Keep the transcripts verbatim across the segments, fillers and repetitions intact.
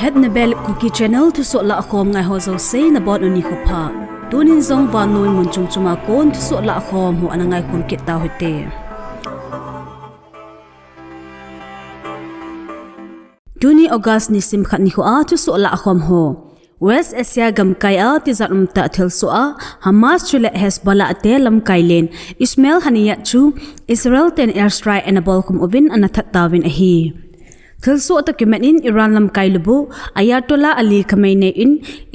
Etnabel Kuki Channel thusoh lahkhom ngai ho jouse nabonun nikho pha. Tunin jong vannoi mun chom chom a kon thusoh lahkhom ho ana ngaikhom kit tau hite. Tuni August nisim khat nikho a thusoh lahkhom ho. West Asia gamkai a tijat umtah thilsoh a Hamas chule Hezbollah te lamkai len Ismail Haniyeh chu Israel ten airstrike ana bolkhum uvin ana that tauvin ahi. Thilsoh toh kimat in Iran lamkai lubuh Ayatollah Ali Khamenei in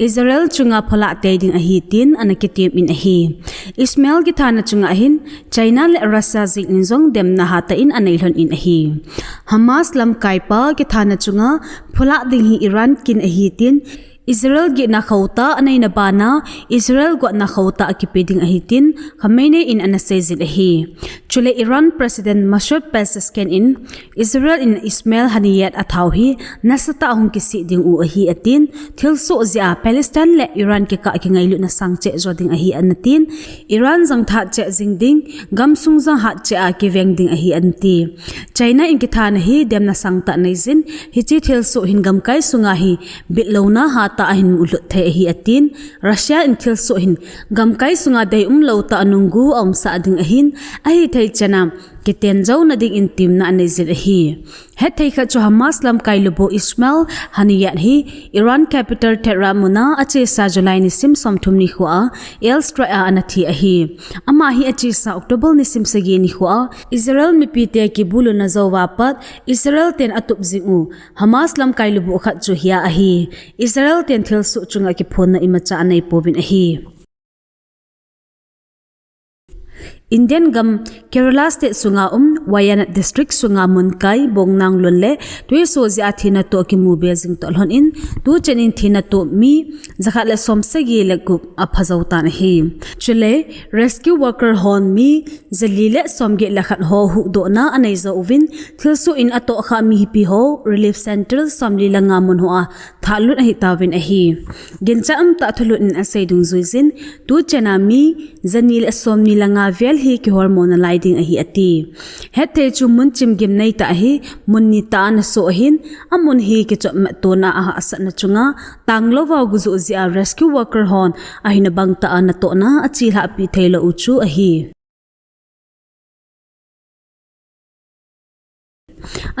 Israel chunga pholah tei ding ahi tin ana kitem in ahi. Ismail kithana chunga hin China le Russia jeng in jong demna hatah in anei lhon in ahi. Hamas lamkai pa kithana chunga pholah ding hi Iran kin ahi tin Israel gihna khauhtah aneina bana Israel gotna khauhtah akipe ding ahi tin Khamenei in ana seijin ahi. Chule Iran President Masoud Pezeshkian in Israel in Ismail Haniyeh athao hi nasatah a hung kisih ding u ahi atin, thilsoh jeh a Palestine le Iran kikah kingailutna sangcheh jo ding ahi ana tin, Iran jong tha cheh jing ding, gamsung jong hatcheh a kiveng ding ahi ana ti. China in kithana hi demna sangtah neijin, hiche thilsoh hin gamkai sunga hi bitlouna hatah a hin mulut thei ahi atin, Russia in thilsoh hin gamkai sunga deium lou tah a nunggu aumsah ding ahin, ahithei chan a kiten jouna ding in temna aneijin ahi. Hetthei khat chu Hamas lamkai lubuh Ismail Haniyeh hi Iran capital Tehran muna achesa July nisim somthum nikho a airstrike a ana thi ahi. Ama hi achesa October nisim sagi nikho a Israel mipite kibuluna jouva pat Israel ten atup jing u Hamas lamkai lubuh khat chu hia ahi. Israel ten thilsoh chunga kiphonna imacha aneipouvin ahi. Indian gam Kerala state sunga um Wayanad district sunga munkai bongnang lun le tuiso jeh a thina toh kimu be jing toh lhon in, tuchan in thina toh mi jakhat le somsagi le gup apha jou tan ahi. Chule rescue worker hon mi jali le somget le khat ho huhdohna anei jou uvin, thilsoh in atohkhah mipi ho relief center somli le nga mun hoa thahlut ahi tauvin ahi. Ginchat umtah thulhut in asei dungjuijin, tuchan a mi jani le somni le nga vel hi kiholmo nalai ding ahi ati. Hetthei chu mun chimgim neitah ahi, mun nitah a ana soh ahin, amun hi kichopmatona ahahsatna chunga tanglouva gujoh jeh a rescue worker hon ahina bangtah a natohna achelhahpi theilou u chu ahi.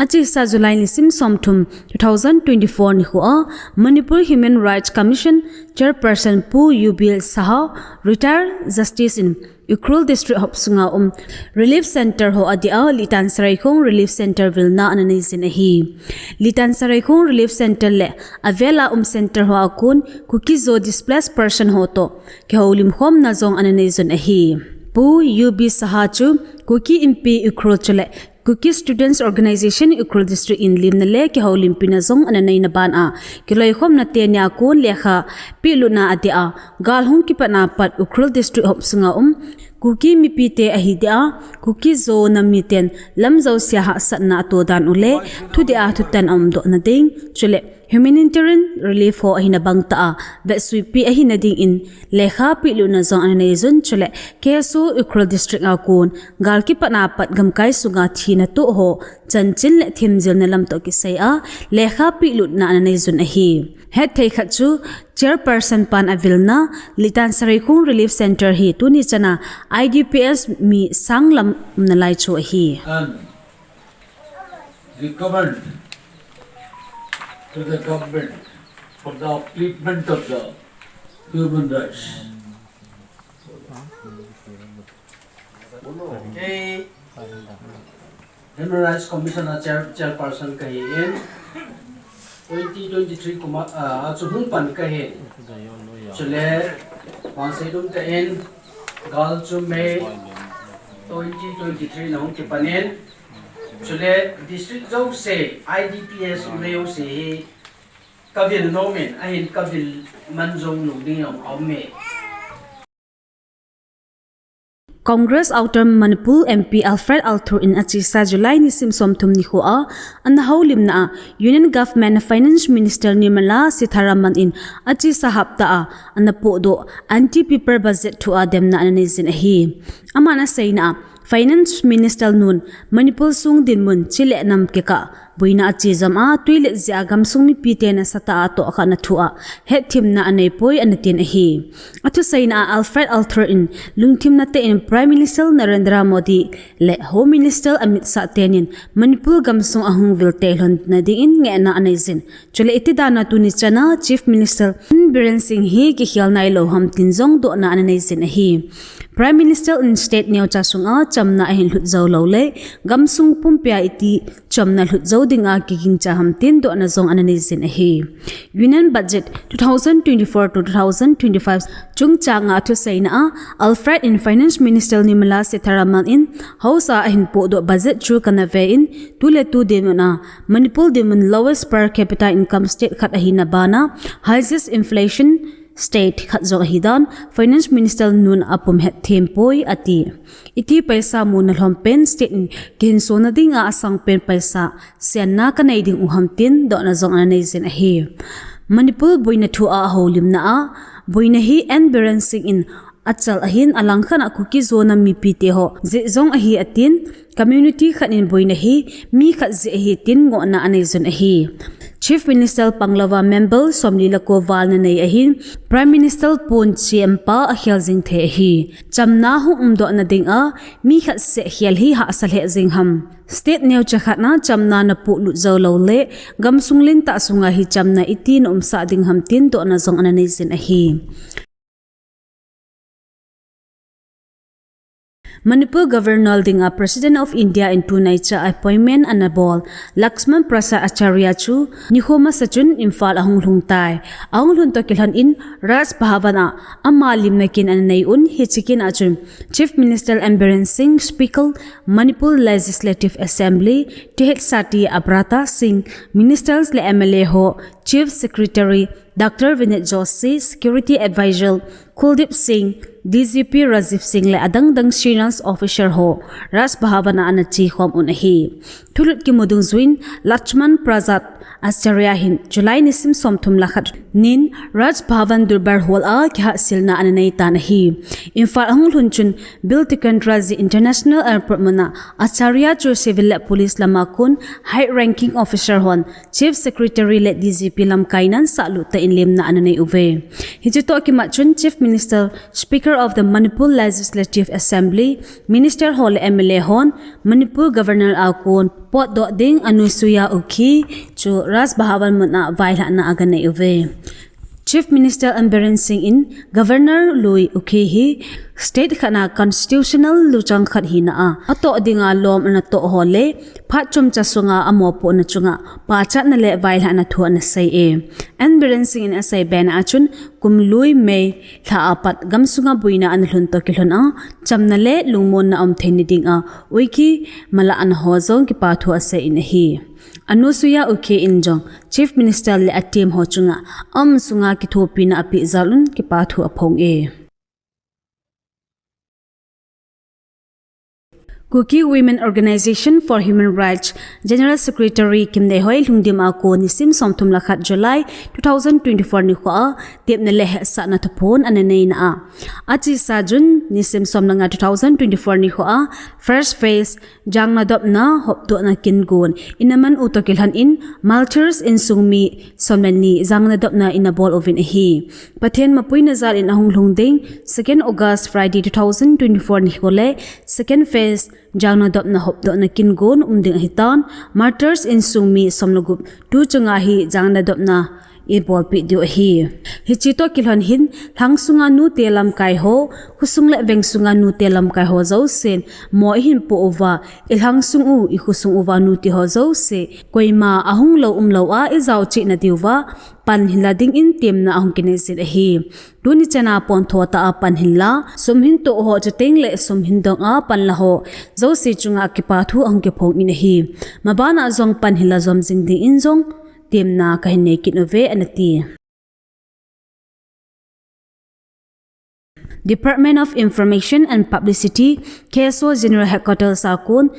Achesa July nisim somthum two thousand twenty-four nikho a Manipur Human Rights Commission Chairperson Pu U B Saha, retired justice in Ukhrul District hop sunga um relief center ho adia Litan Saraikhong Relief Center vilna ana neijin ahi. Litan Saraikhong Relief Center le avela um center ho a kon Kuki-Zo displaced person ho toh kihoulimkhomna jong ana neijun ahi. Pu U B Saha chu Kuki Inpi Ukhrul chule Kuki Students Organisation Ukhrul District in limna le kihoulimpina jong ana neina ban a, kiloikhomna teni a kon lekha pehlutna adia, gal hung kipatna pat Ukhrul District hop sunga um Kuki mipite ahi dia, Kuki-Zo nam miten lamjousea hahsatna atoh dan u le, thudih a thutan aumdohna ding, chule humanitarian relief ho ahina bangtah a vetsuipi ahina dingin lekha pehlutna jong ana neijun, chule K S O Ukhrul District a kon gal kipatna pat gamkai sunga thina toh ho chanchin le themjilna lam toh kisai a lekha pehlutna ana neijun ahi. Hetthei khat chu Chairperson pan avilna Litan Saraikhong Relief Center hi tuni chan a I D Ps mi sang lam umnalai chu ahi. And recommend to the government for the upliftment of the human rights. Kei Human Rights Commission a chair, chairperson kahin, twenty twenty-three kum a, ah, achu hung pan kahin. Chule, vangseidum tah in, gal chu May twenty twenty-three na hung kipan in. Chule, district jouse, I D Ps um le jouse hi, kavil nom in, ahin kavil man jou lou ding jong aum e. Congress Outer Manipur M P Alfred Althur in achesa July nisim somthum nikho a, ana houlimna a Union Government Finance Minister Nirmala Sitharaman in achesa hapta a ana pohdoh anti-paper budget thu a demna ana neijin ahi. Aman aseina a, Finance Minister nun Manipur sung dinmun chule nam kikah boina a chejam a, twilet jeh a gamsung mipite nasatah a tohkhana thu a hetthemna anei poi ana tin ahi. Athuseina a Alfred Arthur in lungthim nate in Prime Minister Narendra Modi le Home Minister Amit Shah tenin Manipur gamsung ahung vil teilhon nading in ngehna anei jin. Chule iti dan a tuni chan a Chief Minister N Biren Singh hi kikhel nailou ham tin jong dohna ana nei jin ahi. Prime Minister in state neocha sunga chamna ahin lhut jou lou le gamsung pumpia iti chamna lhut jou dinga kigingcha ham tin dohna jong ana nei jin ahi. Union Budget two thousand twenty-four to two thousand twenty-five chungchang a thuseina a Alfred in Finance Minister Nirmala Sitharaman in House a ahin pohdoh budget chu kana ve in tuletu dinmun a Manipur dinmun lowest per capita income state khat ahina bana highest inflation state khat jong ahidan Finance Minister nun apum hetthem poi ati. Iti paisa muna lhom pen state in kihinsona dinga asang pen paisa sianna kanei ding u ham tin dohna jong ana nei jin ahi. Manipur boina thu a houlimna a boina hi N Biren Singh in achal ahin alangkhat a Kuki Zo nam mipite ho jeh jong ahi atin, community khat in boina hi mi khat jeh ahi tin ngohna anei jun ahi. Chief Minister panglouva member somli le ko val nanei ahin, Prime Minister pon chempa akhel jing thei ahi. Chamna hung umdoh nading a mi khat seh khel hi hahsa lheh jing ham. State neocha khat na chamna napohlut jou lou le gamsung lentah sunga hi chamna iti na umsah ding ham tin dohna jong ana nei jin ahi. Manipur Governor dinga President of India in tunaicha appointment ana bol Lakshman Prasad Acharya chu nikho masa chun Imphal ahung lhung tai. Ahung lhun toh kilhon in Raj Bhavan a ama limna kin ana nei un, hiche kin a chun Chief Minister N Biren Singh, Speaker Manipur Legislative Assembly T H Sati Abrata Singh, Ministers le M L A ho, Chief Secretary Doctor Vinit Joshi, Security Advisor Kuldeep Singh, D G P Rajiv Singh le adang dang senior officer ho Raj Bhavan a ana chekhom un ahi. Thulut kimu dungjuiyin Lakshman Prasad Acharya hin July nisim somthum le khat nin Raj Bhavan Durbar Hall a kihahselna ana nei tan ahi. Imphal ahung lhun chun Bir Tikendraji International Airport muna Acharya chu civil le police lama kon high ranking officer hon Chief Secretary le D G P lamkai nan sahlut tah in lemna ana nei uve. Hiche toh kimat chun Chief Minister, Speaker of the Manipur Legislative Assembly, Minister ho le M L A hon Manipur Governor a kon potdoh ding Anusuiya Uikey chu Raj Bhavan muna vailhahna aga nei uve. Chief Minister N Biren Singh in Governor lui Uikey hi state khat na constitutional luchang khat hina a, atoh dinga lom ana toh ho le phat chomcha sunga amopohna chunga pachatna le vailhahna thu ana sei e. N Biren Singh in asei bena a chun kum lui May lha a pat gamsunga boina ana lhun toh kilhon a chamna le lungmonna aum theina dinga Uikey malahna ho jong kipathu asei in ahi. Anusuiya Uikey in jong Chief Minister le a team ho chunga aum sunga kithopina apeh jal un kipathu aphong e. Kuki Women Organization for Human Rights General Secretary Kimneihoi lhungdim a kon nisim somthum le khat July two thousand twenty-four nikho a tepna le hetsahna thuphon ana neina a, achesa June nisim som le nga two thousand twenty-four nikho a first phase jangna dopna hopdohna kin gon ina man u toh kilhon in martyrs insung mi som le ni jangna dopna ina bol uvin ahi. Pathen mapuina jal in ahung lhung ding second August Friday two thousand twenty-four nikho le second phase jangna dopna hopdohna kin gon um ding ahitan, martyrs insung mi som le gup tu chunga hi jangna dopna ibolpeh diu ahi. Hiche toh kilhon hin lhangsunga nute lamkai ho, khosung le vengsunga nute lamkai ho jousen mo ihin po uva, ilhangsung u, ikhosung uva nute ho jouse, koima ahung lou umlou a ijao cheh nadiuva pan hinla dingin temna ahung kinei jin ahi. Tuni chana pontho tah a pan hinla, sum hin toh ho chuteng le sum hin dong a pan la ho jouse chunga kipathu ahung kiphong in ahi. Mabana jong pan hinla jom jing dingin jong temna kahin nei kit uve, ana ti. Department of Information and Publicity, K S O General Headquarters a kon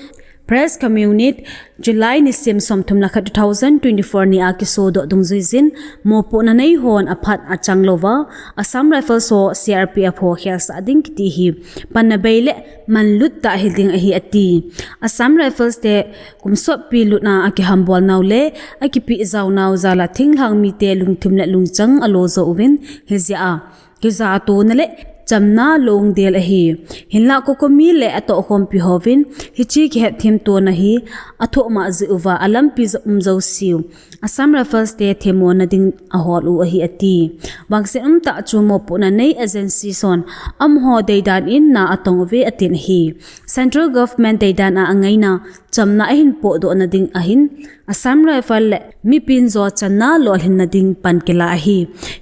Press Communit, July nisim somthum le khat two thousand twenty-four ni a kisodoh dungjuijin, mopohna neihon aphat achang louva, Assam Rifles ho C R P F ho khelsah ding kiti hi panna bei le manlut tah hiding ahi ati. Assam Rifles te kum sotpi lutna a kihambolnau le akipeh jaonau jal a thinglhang mite lungthim le lungchang alo jou uvin hijeh a kijatona le chamna longdel ahi. Hinlah COCOMI le atohkhompi hovin hiche kihetthemtona hi athoh mah jeh uva alampi jo-, um jouseu Assam Rifles te themmona ding ahol u ahi ati. Vangset umtah chu mopohna nei agencies hon amaho deidan in na atong uve atin ahi. Central Government deidan a angaina chamna ahin pohdohna ding ahin Assam Rifle le mipin jochanna lolhinna ding pan kila ahi.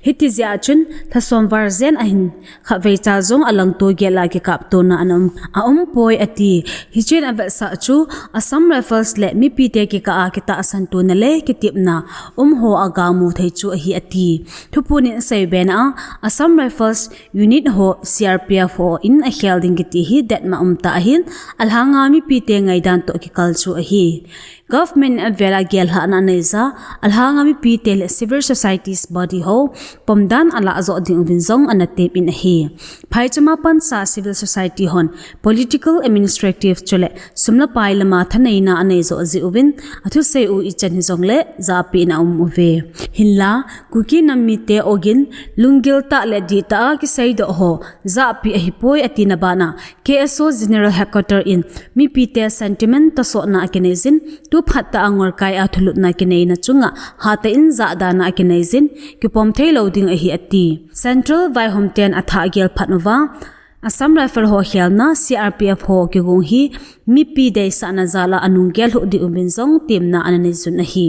Hiti jeh a chun lhasom val jen ahin khatvei cha jong alangto gel a kikaptona ana um, aumpoi ati. Hichun avetsah chu Assam Rifles le mipite kikah a kitahsan tona le kitepna umho agamu thei chu ahi ati. Thuphon in asei bena a Assam Rifles unit ho C R P F ho in akhel ding kiti hi detma umtah ahin, alhanga mipite ngaidan toh kikal chu ahi. Government in avel a gellhahna aneija, alhanga mipite le civil societies body ho pomdan alah joh ding uvin jong ana tem in ahi. Phaichama pansa civil society hon political, administrative chule sum le pai lama thaneina anei joh jeh uvin athusei u ichan hijongle jahpehna aum uve. Hinla Kuki nam mite ogin lunggil tah le dihtah a kiseidoh ho jahpeh ahipoi atina bana K S O General Headquarter in mipite sentiment tohsotna akineijin, tuphat tah a ngolkai a thulutna kineina chunga hatah in jahdana akineijin, kipom theilou ding ahi ati. Central vaihomten athah gel phat uva Assam Rifle ho khelna C R P F ho kigong hi mipi deisahna jal a anunggel lhuh ding uvin jong temna ana neijun ahi.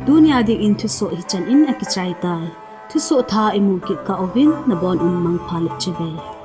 Tunia dingin thusoh hichan in akichaitai. Thusoh thah imu kit kah uvin nabon un mangpha le chibai.